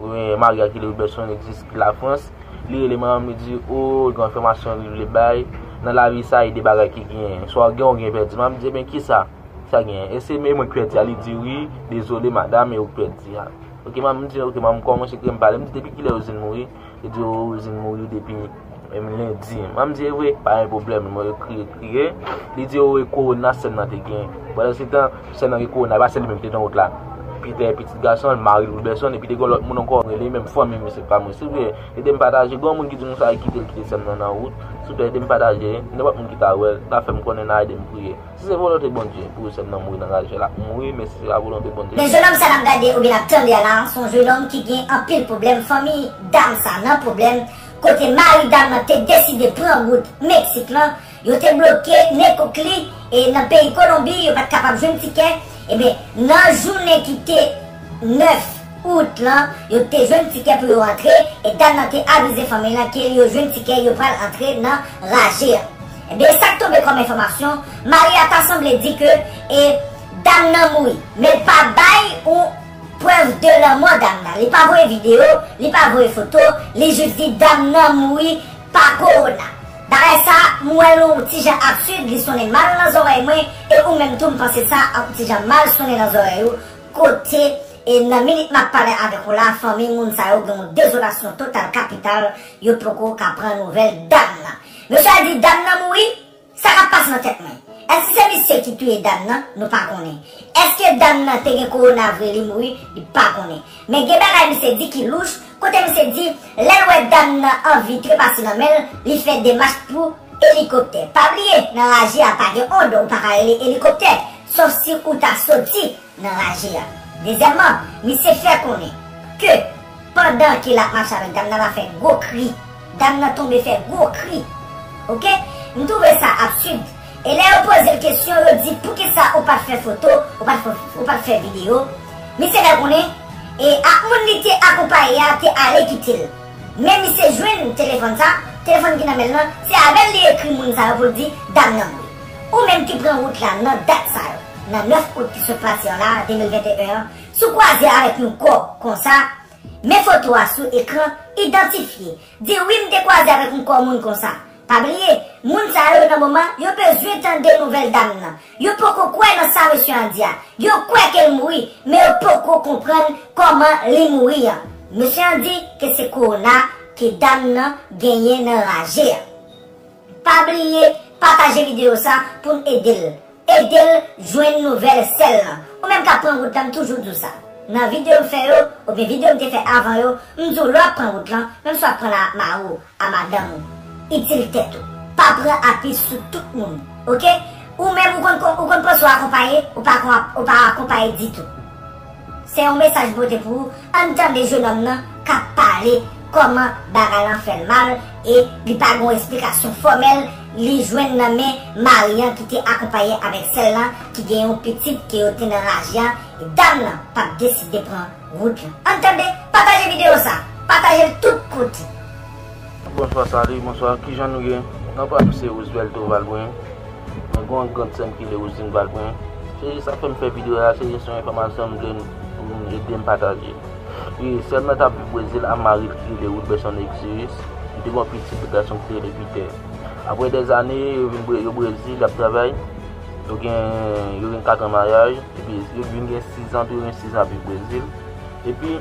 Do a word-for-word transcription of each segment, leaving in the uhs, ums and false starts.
Wi, mari a ki rele Wilberson Exis ki Lafrans. Li rele manman m, li di, "O, gen yon enfòmasyon li vle bay. Nan lavi sa, e de bagay ki genyen. Swa w gen, ou gen pèdi." M ap di, "Ebyen, kisa? Sa genyen? E se mwen ki pèdi a?" Li di, "Wi, dezole, madanm, e ou ki pèdi a." Ok, m ap di, "Ok, manman m, kòman se ke m pale?" M di, "Depi kilè Rosine mouri?" Li di, "O, Rosine mouri depi, em, lendi." M ap di, "E vre?" "Pa gen pwoblèm." Mwen yo kriye, kriye. Li di, "O, e kowona sè m nan te gen." Pandan se tan, sè m nan gen kowona, e pa sèl li menm ki te nan wout la. Peter, pitit gason l, mari l, Wilberson, epi te gen lòt moun ankò, rele menm fanmi misye pa mwen. Silvouplè, ede m pataje. Gen yon moun ki di m sa, kite l kite sè m nan nan wout. Silvouplè, ede m pataje. Nenpòt moun ki ta wè l, ta fè m konnen, n a ede m priye. Si se volonte Bondye pou sè m nan mouri nan raje, l ap mouri, men si se pa volonte Bondye. Men jennonm sa n ap gade oubyen n ap tande a la, se yon jennonm ki gen anpil pwoblèm. Fanmi dam sa nan pwoblèm, kote mari dam nan te deside pran wout Meksik lan, yo te bloke nengout li, e nan peyi Kolonbi, yo pa t kapab jwenn tikè. Ebyen, nan jounen ki te nèf out lan, yo te jwenn tikè pou yo antre, e dam nan te avize fanmi l lan ke yo jwenn tikè, yo pral antre nan raje a. Ebyen, sa k tonbe kòm enfòmasyon, mari a ta sanble di ke, e, dam nan mouri, men l pa bay yon prèv de lanmò dam nan. Li pa voye videyo, li pa voye foto, li jis di dam nan mouri pa kowona. Bagay sa, m wè l yon ti jan absid, li sonnen mal nan zòrèy mwen, e ou menm tou, m panse sa ap yon ti jan mal sonnen nan zòrèy ou, kote, e nan minit m ap pale avèk ou la, fanmi moun sa yo gen yon dezolasyon total kapital, yo poko ka pran nouvèl dam nan. Mesye a di dam nan mouri, sa k ap pase nan tèt mwen? Èske se misye ki touye dam nan? Nou pa konnen. Èske dam nan te gen kowona vre, li mouri? Li pa konnen. Men gen bagay misye di ki louch, kote misye di, lè l wè dam nan anvi trepase nan men l, li fè demach pou elikoptè. Pa bliye, nan raje a pa gen ond, ou pa ka rele elikoptè, sòf si ou ta soti nan raje a. Dezyèmman, misye fè konnen ke pandan ke l ap mache avèk dam nan, l ap fè gwo kri. Dam nan tonbe fè gwo kri. Oke? M twouve sa absid. E lè yo poze l kesyon, yo di, "Poukisa ou pa t fè foto, ou pa t fè, ou pa t fè videyo?" Misye fè konnen, e ak moun li te akonpaye a te ale kite l. Men misye jwenn telefòn sa, telefòn ki nan men l lan, se avè l li ekri moun sa yo pou l di, "Dam nan mouri." Ou menm ki pran wout la nan dat sa yo, nan nèf out ki sot pase an la, de mil venteyen an, si w kwaze avèk yon kò konsa, men foto a sou ekran, idantifye, di, "Wi, m te kwaze avèk yon kò moun konsa." Pa bliye, moun sa yo nan moman, yo bezwen tande nouvèl dam nan. Yo poko kwè nan sa mesye an di a. Yo kwè ke l mouri, men yo poko konprann kòman li mouri an. Mesye an di ke se kowona ke dam nan genyen nan raje a. Pa bliye pataje videyo sa pou n ede l. Ede l jwenn nouvèl sè l lan. Ou menm k ap pran wout lan, m toujou di w sa. Nan videyo m fè yo, oubyen videyo m te fè avan yo, m di w lè w ap pran wout lan, menm si w ap pran l a mari w, a madanm ou, itil tèt ou. Pa pran api sou tout moun, oke? Ou menm ou konn, ou konn panse w akonpaye, ou pa, ou pa akonpaye ditou. Se yon mesaj m pote pou ou. Ann tande jennonm nan k ap pale kòman bagay lan fè l mal e li pa gen yon esplikasyon fòmèl li jwenn nan men mari an ki te akonpaye avèk sè l lan ki gen yon pitit ke yo te nan raje a e dam nan p ap deside pran wout lan. Ann tande, pataje videyo sa, pataje l tout kote. Bonswa, salut, bonswa. Kijan nou ye? Non pa m se Roosevelt Valbrun. Mwen gen yon grann sè m ki rele Rosine Valbrun. Se sa k fè m fè videyo a, se jis yon enfòmasyon m vle nou ede m pataje. E sè m nan t ap viv Brezil ak mari l ki rele Wilberson Exius. Li te gen yon pitit gason ki rele Peter. Apre dèzane, yo vin Bre-, yo Brezil, y ap travay. Yo gen, yo gen kat an maryaj. Epi yo vin gen sis an, tou yo gen sis an ap viv Brezil. Epi,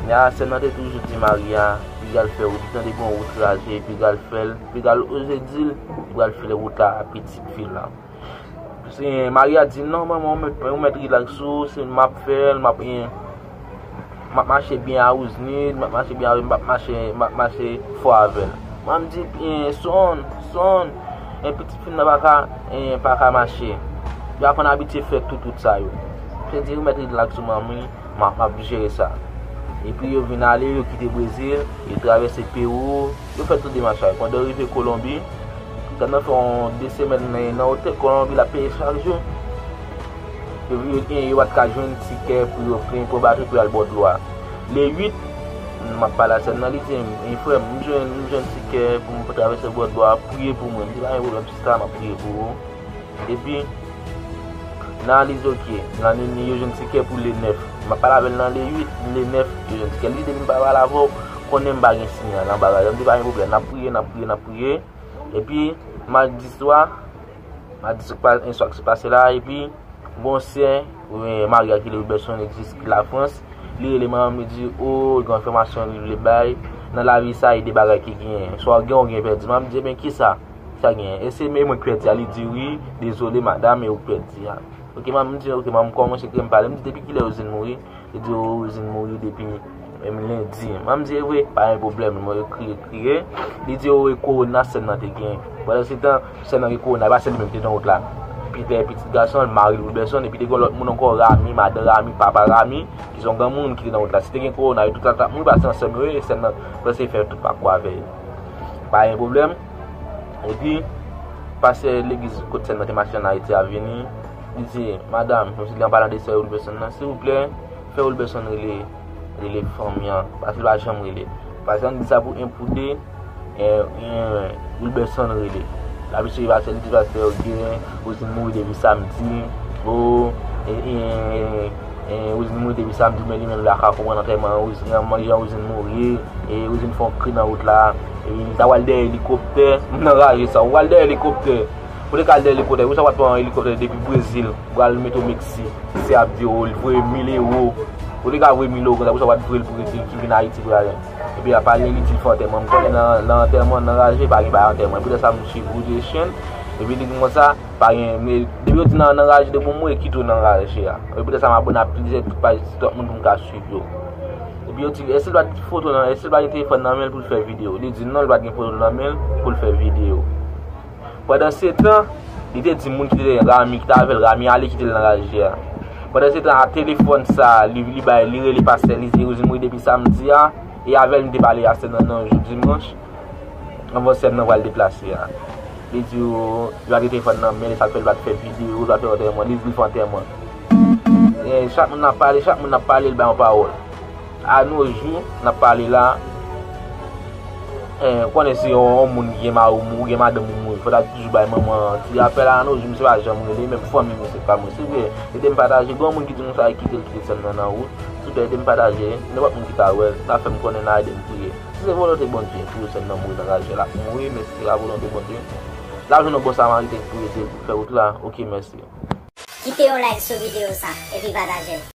nèg a sè m nan te toujou di mari a, li pral fè wout, li tande gen yon wout raje, epi li pral fè l, epi li pral oze di l, li pral fè wout la a pitit fi l la. Se, mari a di, "Non, manman, ou mèt, ou mèt rilaks ou, se m ap fè l, m ap, m ap mache byen a Woznit, m ap mache byen avè l, m ap mache, m ap mache fò avè l." Mwen m di, "Son, son, pitit fi m nan pa ka, pa ka mache. Li aprann abitye fè tout wout sa yo." Se di, "Ou mèt rilaks ou, manmi." M ap, m ap jere sa. Epi yo vin ale, yo kite Brezil, yo travèse Pewou, yo fè tout demach sa yo. Pandan yo rive Kolonbi, dam nan fè yon de semèn nan, nan otèl Kolonbi, l ap peye chak jou. Yo, yo, yo pa t ka jwenn tikè pou yo plen, pran bato pou yo al bò dlo a. Le uit, m ap pale a sè m nan, li di m, "Frè m, m jwenn, m jwenn tikè pou m travèse bò dlo a, priye pou mwen." M di, "Pa gen pwoblèm, sista, m ap priye pou ou." Epi, nan analiz, oke, nan nini, yo jwenn tikè pou le nèf. M ap pale avè l nan le uit, le nèf, e, kèl li depi m pa pale avè w, konnen m pa gen siyal anba radyo. M di pa gen pwoblèm, n ap priye, n ap priye, n ap priye. Epi, madi swa, madi swa k pa-, swa k sot pase la, epi, gon sè, e, mari a ki rele Wilberson, egzis ki Lafrans, li rele m, li di, o, gen enfòmasyon li vle bay, nan lavi sa, e de bagay ki genyen. Swa w gen, ou gen pèdi. M ap di, ebyen, kisa? Sa genyen? E se, e mwen k pèdi a? Li di, wi, dezole, madanm, e ou k pèdi a. Ok, m ap di, ok, m ap kòmanse kreye m pale. M di, depi kilè Rosine mouri? Li di, o, Rosine mouri depi, em, lendi. M ap di, e vre, pa gen pwoblèm. Mwen kriye, kriye. Li di, o, e kowona sè m nan te gen. Pandan se tan, sè m nan gen kowona, e pa sèl li menm ki te nan wout la. Peter, pitit gason l, mari l, Wilberson, epi te gen lòt moun ankò, Rami, madan Rami, papa Rami, ki se yon granmoun ki te nan wout la. Si te gen kowona, yo tout la t ap mouri, paske se ansanm yo ye, sè m nan panse fè tout pakò avè yo. Pa gen pwoblèm. Epi, pastè legliz kot sè m nan te mache ann Ayiti a vini. Li di, madanm, kòmsi li an palan de sè Wilberson nan, silvouplè, fè Wilberson rele, rele fanmi an, paske li pa janm rele. Pastè an di sa pou en pou de, e, e, Wilberson rele. L ap eseye pastè, li di pastè, gen, Rosine mouri depi samdi, o, e, e, e, Rosine mouri depi samdi, men li menm li pa ka konprann antèman, Rosine, jan Rosine mouri, e, Rosine fè yon kri nan wout la, e, li ta pral dèyè elikoptè, m nan raje sa, ou pral dèyè elikoptè, ou te ka al dèyè elikoptè, ou sa w ap pran elikoptè depi Brezil, ou pral mete w Meksik, se ap di w, li voye mil ewo, ou te ka voye mil ewo konsa, ou sa w ap voye l pou Brezil, ki vin Ayiti pou l ale. Epi l ap pale, li di l fè antèman. M konnen nan, nan antèman, nan raje, pa gen bagay antèman. Epi lè sa, m swiv Roger Chen. Epi li di m konsa, pa gen, men, depi yo di nan, nan raje, depi w mouri, kite w nan raje a. Epi lè sa, m abòne a plizyè paj TikTok moun pou m ka swiv yo. Epi yo di, èske l pa t gen foto nan, èske l pa gen telefòn nan men l pou l fè videyo? Li di non, l pa t gen foto nan men l pou l fè videyo. Pandan se tan, li te di moun ki te Rami, ki t avè l, Rami ale kite l nan raje a. Pandan se tan, a telefòn sa, li, li bay, li rele pastè, li di Rosine mouri depi samdi a, e avè l m te pale a sè m nan, nan jou dimanch, anvan sè m nan pral deplase a. Li di yo, yo pa gen telefòn nan men l, e sa k fè l pa t fè videyo, l pa t fè antèman, li di l fè antèman. E chak moun ap pale, chak moun ap pale, l bay yon pawòl. A no jou, n ap pale la, e, ou konnen se yon, yon moun ki gen mari w mouri, gen madanm ou mouri, fò w ta toujou bay manman an ti rapèl. A no jou, misye pa janm rele, menm fanmi misye pa mwen. Se vre, ede m pataje, gen yon moun ki di m sa, kite l kite sè m nan nan wout. Silvouplè, ede m pataje, nenpòt moun ki ta wè l, ta fè m konnen, n a ede m priye. Si se volonte Bondye, pou sè m nan mouri nan raje, l ap mouri, men si se pa volonte Bondye, l ap jwenn yon bon samariten pou ede l, pou fè wout la. Ok, mèsi. Kite yon like sou videyo sa, epi pataje l.